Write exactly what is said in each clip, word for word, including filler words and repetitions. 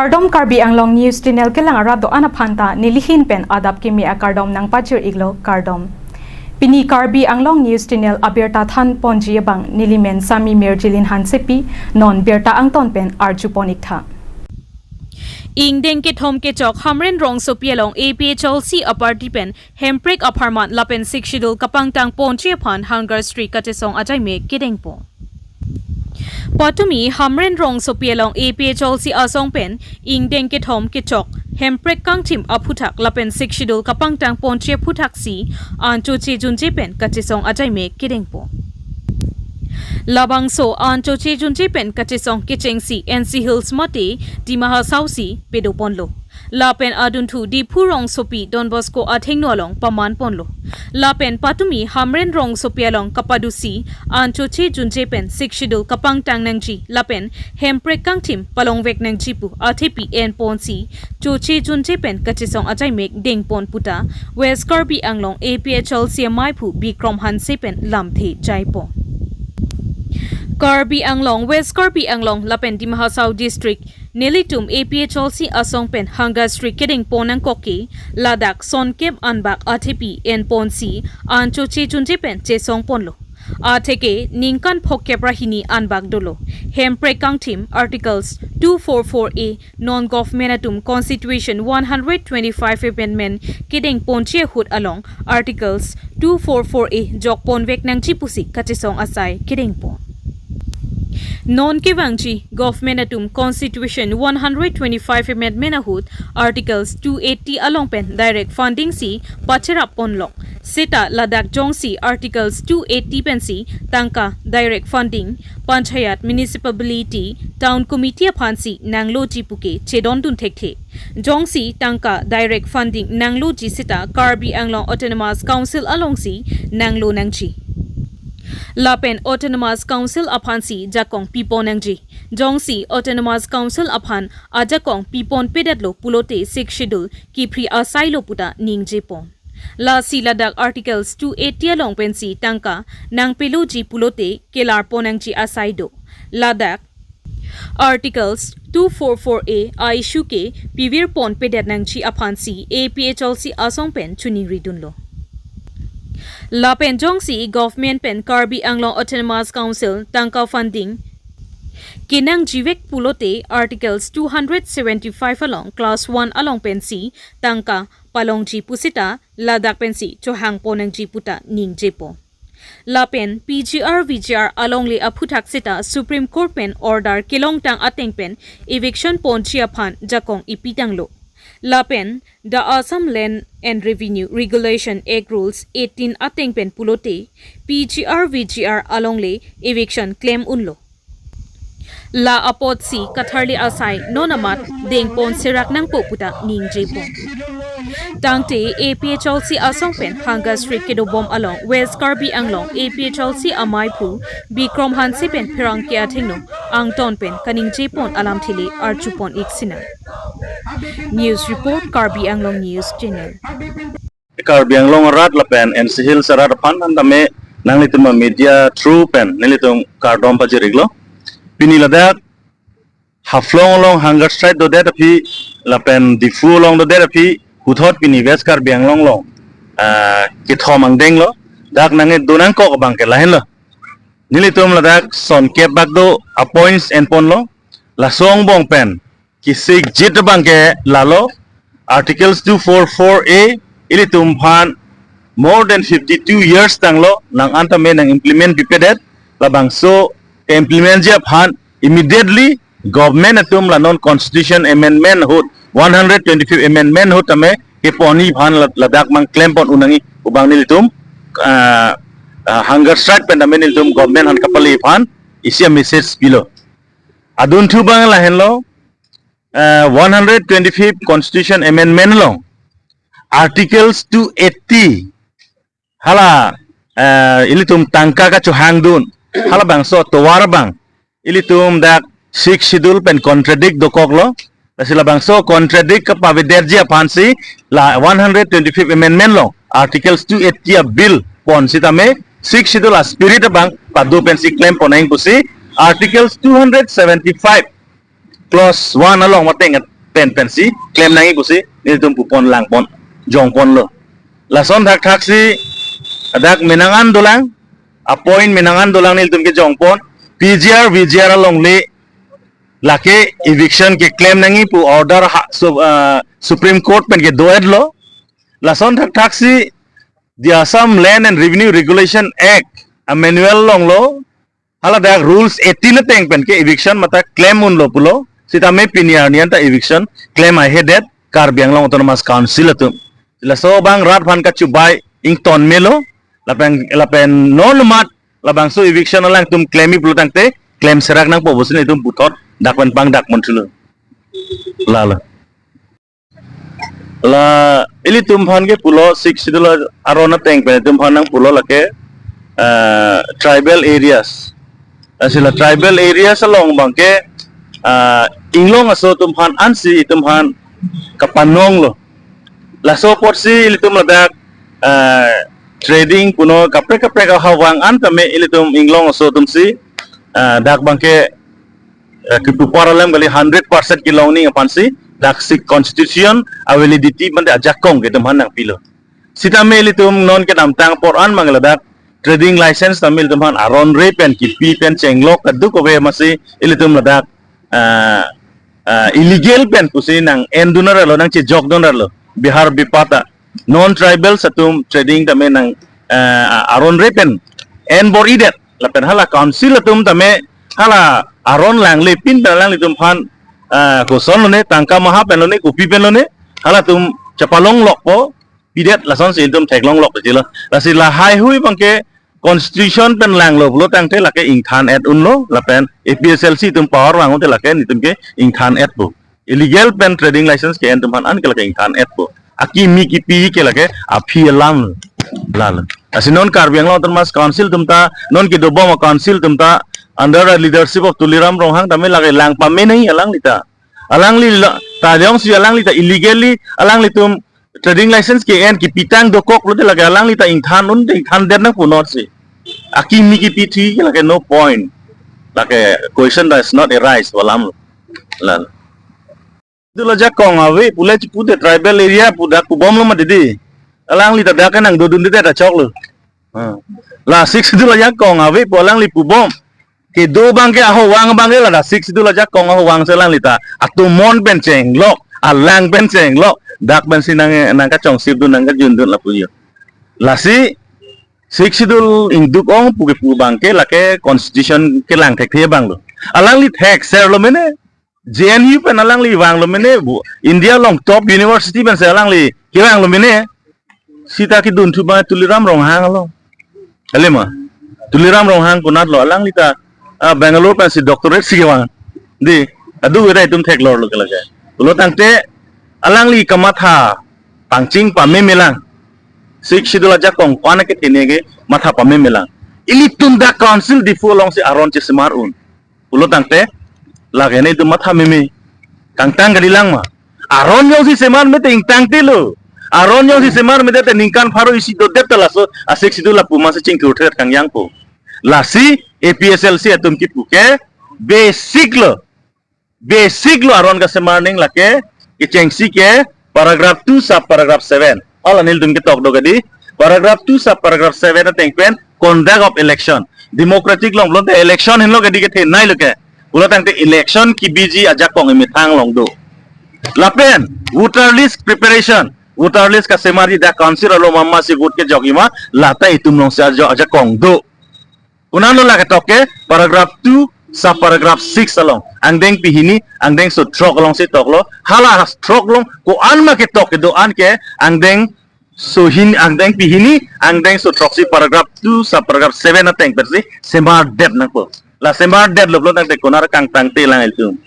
Kardom, Karbi Anglong News Channel kelang arat do-an aphan ta nelihin pen adap kimi akardom nangpajir-iklo, kardom. Pini Karbi Anglong News Channel abirta thanponji abang nelimen Sami Mirjilin Hansepi, non birta angton pen arjupon-iktha. Ingdeng kethom kechok Hamren rongsopi along A P H L C a-party pen hemprek apharman lapen Sixth Schedule kapangtangponji aphan hunger strike kachesong ajaimek kedengpo. Patumi Hamren rongsopi along A P H L C asong pen ingdeng kethom kechok hemprek kangthim aphuthak lapen Sixth Schedule kapangtangponji aphuthak si an choche junje pen kachesong ajaimek kedengpo. Labangso an choche junje pen kachesong kechengsi N C Hills mate Dima Hasao si pedoponlo. Lapen adunthu Diphu rongsopi Don Bosco athengno along pamanponlo. Lapen patumi Hamren rongsopi along kapadusi an choche junje pen Sixth Schedule kapangtang nangji lapen hemprek kangthim palongvek nangji pu athepi enponsi choche junje pen kachesong ajaimek dengpon puta West Karbi Anglong A P H L C amaiphu Bikrom Hanse pen lamthe jaipon. Karbi Anglong, West Karbi Anglong lapen Dima Hasao District nelitum A P H L C asong pen hunger strike kedengpon nangkok ke ladak sonkep anbak athepi enponsi an choche junje pen chesongponlo. Atheke ningkan phokep ra hini anbak dolo. Hemprek kangthim Articles two four four A non government atum Constitution one hundred twenty-five amendment kedengponji ahut along Articles two four four A jokponvek nangji pusi kachesong asai kedengpon. Non kevangji government atum Constitution one hundred twenty-five amendment ahut Articles two eighty along pen direct funding si pacheraponlok. Seta ladak jongsi Articles two eighty pensi tangka direct funding, panchayat, municipality, town committee aphansi nangloji puke chedondun thekthe. Jongsi tangka direct funding nangloji seta Karbi Anglong Autonomous Council alongsi nanglo nangji. Lapen Autonomous Council aphansi jakong pipon nangji. Jongsi Autonomous Council aphan ajakong piponpedetlo pulote Sixth Schedule kiphri asailo puta ningjepon. Lasi ladak Articles two eighty along pensi tangka nangpeloji pulote kelarpon nangji asai do. Ladak Articles two four four A a-issue ke pivirponpedet nangji aphansi A P H L C asong pen choningridunlo. Lapen jongsi government pen Karbi Anglong Autonomous Council tangka funding kenangjivek pulote Articles two hundred seventy-five along clause one along pensi tangka palongji pusita ladak pensi chohangpon nangji puta ningjepo. Lapen P G R V G R alongle aphuthak seta Supreme Court pen order kelongtang ateng pen eviction ponji aphan jakong ipitanglo. Lapen the Assam Land and Revenue Regulation Act Rules eighteen ateng pen pulote P G R V G R alongle eviction klem unlo. La apotsi katharli asai non amat dengpon serak nangpo puta ningjepon. Tangte A P H L C asong pen hunger strike kedobom along West Karbi Anglong A P H L C amaiphu Bikrom Hanse pen pherangke athengno angton pen kaningjepon alamthe le arjupon-ik sinang. News report, Karbi Anglong News Channel. Karbi Anglong arat lapen N C Hills arat aphan antame nanglitum media through pen nelitum kardom pajir-iklo. Pini ladak Haflong along hunger strike dodet aphi lapen Diphu along dodet aphi puthot pini West Karbi Anglong along, ah, kethom angdenglo. Dak nangkedun nangkok abang ke lahenlo. Nelitum ladak sonkep bak do a-points enponlo. Laso angbong pen kisikjit abang ke lalo, Articles two four four A ilitum aphan more than fifty-two years tanglo nang antame nang-implement pipedet. Labangso ke-implementji aphan immediately government atum la non constitution amendment ahut, one hundred twenty-fifth amendment ahut tame keponji aphan la-, ladak mang klempon un nangji pu abang nelitum, ah, ah, hunger strike pen tame nelitum government aphan kapale aphan isi a-message pilo. Adunthu abang lahenlo, eh, one hundred twenty-fifth Constitution Amendment along Articles two eighty, hala, eh, ilitum tangka kachohangdun, halabangso atovar abang ilitum dak Sixth Schedule pen contradict dokoklo. Lasi labangso contradict kapavedetji aphansi la one hundred twenty-fifth Amendment along Articles two eighty a-bill pon sitame Sixth Schedule a-spirit abang pado pensi klempon nangji pusi Articles two hundred seventy-five clause one along mate pen pensi klem nangji pusi nelitum pupon langpon jongponlo. Lason thakthaksi adak menang an dolang, a-point menang an dolang nelitum kejongpon. P G R, V G R alongle lake eviction keklem nangji pu order ha, su-, ah, Supreme Court pen kedo-etlo. Lason thakthaksi the Assam Land and Revenue Regulation Act a-manual alonglo, haladak rules eighteen ateng pen ke eviction matha klem unlo pulo. Sitame pini arni anta eviction klem ahedet Karbi Anglong Autonomous Council atum. Laso abang rat aphan kachubai ington melo, lapen, lapen non mat labangso eviction alangtum klemji pulo tangte klem serak nangpo pusi nelitum puthot dak pen pangdak monthulo. Lalo. La ilitum aphan ke pulo Sixth Schedule aron ateng pen itum aphan nangpulo lake, ah, tribal areas. Lasi la tribal areas along abang ke, ah, inglong aso atum aphan ansi itum aphan kapanonglo. Laso apotsi ilitum ladak, ah, trading puno kaprek kaprek ahawang an tame ilitum inglong aso atumsi, ah, dak abang ke, eh, kipupar alam kali, hundred percent kelongning aphansi daksi constitution a-validity mate ajakong ke itum aphan nangpilo. Sitame ilitum non kedamtang apor an abang ladak trading license tame ilitum aphan aron re pen kipi pen chenglok kadokave amatsi ilitum ladak, ah, ah, illegal pen pusi nang-endun ralo, nangchejokdun ralo. Bihar bipata non tribals atum trading tame nang, ah, aron re pen en bor-idet. Lapen hala council atum tame hala aron langle pin pen alanglitum aphan, ah, koson lone, tangka maha pen lone, kopi pen lone, halatum chepalonglokpo, pidet lasonsi itum theklonglok chelo. Lasi lahai hui abang ke constitution pen langlo pulo tangte lake ingthan-et unlo, lapen A P H L C atum power vang unte lake nelitum ke ingthan-etpo. Illegal pen trading license ke-en atum aphan an ke lake ingthan-etpo. Akimi kipi ke lake aphi alam. Lalo. Lasi non Karbi Anglong Autonomous Council atum ta, non kedobom a-council atum ta, under the leadership of Tuliram Ronghang tame lake lang pame nangji alangli ta. Alangli la, ta jongsi alangli ta illegally, alanglitum trading license ke-en kipitang dokok lote lake alangli ta ingthan un, ingthan det nangpo notsi. Akimi kipi thi ke lake no point. Lake question does not arise pu alamlo. Lalo. Schedule ajakong ave pule chipude tribal area pu dak pubomlo ma didi. Alangli ta dak nangdodunde ta choklo. Ah. La Sixth Schedule ajakong ave pu alangli pubom. Kedo abang ke ahawang abang ke ladak Sixth Schedule ajakong ahawang si alangli ta atomon pen chenglok, alang pen chenglok, dak pensi nang, nangkachongsipdun, nangkajundun lapu jo. Lasi Sixth Schedule ingduk-ong pu kepu abang ke lake constitution kelang thekthe abanglo. Alangli thekserlo mene. J N U pen alangli vanglo mene bu. India along top university pensi alangli kevanglo mene. Sita kedunthu abang Tuliram Ronghang along. Kali ma? Tuliram Ronghang konatlo, alangli ta, ah, Bangalore pensi doctorate si kevang. Dei, adu ira itum theklorlo ke lake. Pulo tangte alangli kamatha pangching pamemelang. Sixth Schedule ajakong ko-an akethene ke matha pamemelang. Ilitum dak Council Diphu alongsi aron chesemar un pulo tangte, lake nelitum matha meme. Kangtang kalilang ma? Aron jongsi semar mete ingtangtelo. Aron jongsi semar mete te ningkan pharo isi dodet ta laso a-Sixth Schedule lapu amatsi chingthurthe kangjangpo. Lasi A P H L C atum kipu ke basic lo. Basic lo aron kasemar ning lake, kechengsi ke paragraph two sub paragraph seven. Hala nelitum ketok do kadi, paragraph two sub paragraph seven ateng pen conduct of election. Democratic along pulote election henlo kadi kethenei lo ke. Pulo tangte election kibiji ajakong emethang along do. Lapen voter list preparation. Voter list kasemarji dak council along ma amatsi vote kejokji ma, lata itum alongsi ajo-, ajakong do. Konatlo lake toke, paragraph two sub paragraph six along. Angdeng pihini, angdeng so throk alongsi toklo. Hala throk along ko-an ma ketok kedo-an ke angdeng so hin, angdeng pihini, angdeng so throksi paragraph two sub paragraph seven ateng pensi semardet nangpo. La semardetlo pulo tangte konar kangtangtelang ilitum.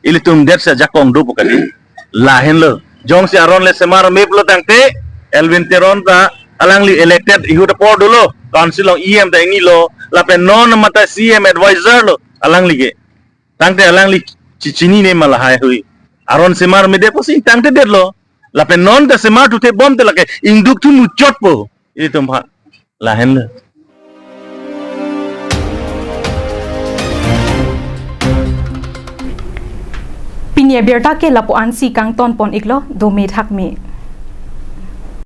Ilitum detsi ajakong dopo kali. Lahenlo. Jongsi aron le semar me pulo tangte Elwin Teron ta alangli elected ihut apor dolo. Council along E M ta ingnilo. Lapen non matha C M advisor lo alangli ke. Tangte alangli chi-, chinine ma lahai hui. Aron semar medet pusi tangtedetlo. Lapen non ta semarthuthebom te lake ingdukthu muchotpo. Itum ha. Lahenlo. Pini abirta ke lapu-an si kangton pon iklo, dome thakme.